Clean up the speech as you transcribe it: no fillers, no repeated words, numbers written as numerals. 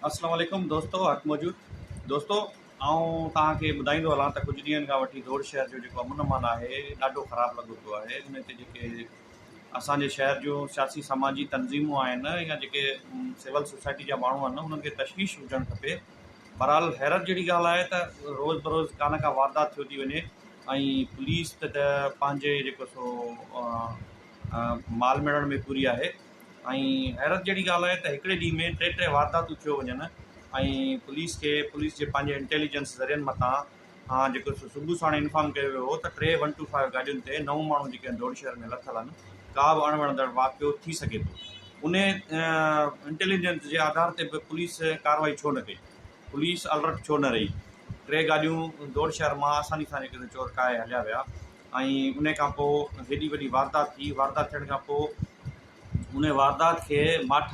اسلام عليڪم دوستو حق موجود دوستو آئون توهان کي ٻڌائيندو هلان ته ڪجهه ڏينهن کان وٺي ڌوڙ شهر جو جيڪو امن امان آهي ڏاڍو خراب لڳو پيو آهي ان تي جيڪي اسان جي شهر جون سياسي سماجي تنظيمون آهن يا جيڪي سول سوسائٽي جا ماڻهو آهن انهن کي تشويش هجڻ کپي بهرحال حيرت جهڙي ڳالهه آهي ته روز بروز ڪا نه ڪا واردات ٿيو ٿي وڃي ۽ پوليس ته پنهنجي جيڪو سو مال ميڙڻ ۾ پوري آهي ۽ حيرت جهڙي ڳالهه آهي ته هڪڙي ڏينهن ۾ ٽي ٽي وارداتون ٿيو وڃن ۽ پوليس کي پوليس جي پنهنجي انٽيليجنس ذريعن مٿان کان جيڪو سو صبح ساڻ انفارم ڪيو ويو هو ته ٽي ون ٽو فائيو گاڏين تي نو ماڻهو جيڪي آهن ڌوڙ شهر ۾ لٿل آهن ڪا به اڻ وڻندڙ واقعو ٿي سگهي ٿو ان انٽيليجنس جي آڌار تي به پوليس ڪارروائي ڇو نه ڪئي پوليس الرٽ ڇو نه رهي ٽي گاڏيون ڌوڙ شهر مان آساني سان جيڪي چور ڪاهي هليا ويا ۽ ان کان پوء هيڏي وڏي واردات ٿي، واردات ٿيڻ کان پوء ان واردات کي ماٺ.